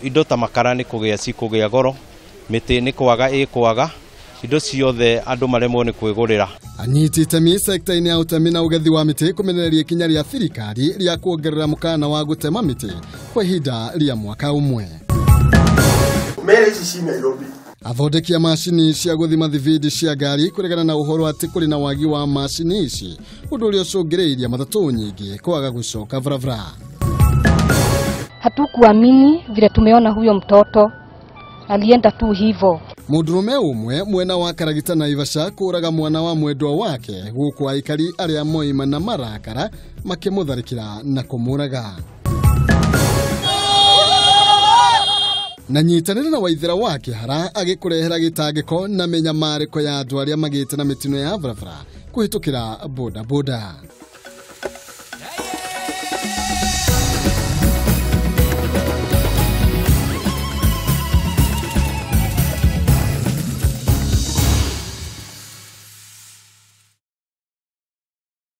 Indo ta makara nĩ kũgĩa cikũgĩa goro, mĩtĩ nĩ kwaga ĩkwaga, indo ciothe andũ maremwo nĩ kwĩgũrĩra. Anyiti itemi sekta-inĩ ya ũtemi na ũgethi wa mĩtĩ kũmenereria ikinya rĩa thirikari rĩa kuongerera mũkana wa gũtema mĩtĩ kwa ihinda rĩa mwaka ũmwe. Meri ici ci Nairobi. Athondeki a macini cia gũthima thibindi cia ngari kũregana na ũhoro atĩ kũrĩ na wagi wa macini ici, ũndũ ũrĩa ũcũngĩrĩirie matatũ nyingĩ kwaga gũcoka barabara. Hatukuamini vile tumeona huyo mtoto alienda tu hivo. Mũndũrũme ũmwe mwena wa Karagita Naivasha kũraga mwana wa mwendwa wake gũkũ aikari arĩa moima na marakara makĩmũtharĩkĩra na kũmũraga. Na nyitanĩra na Waithera wa Kĩhara agĩkũrehera gĩtangĩko na mĩnyamarĩko ya andũ arĩa magĩte na mĩtino ya barabara kũhĩtũkĩra bodaboda.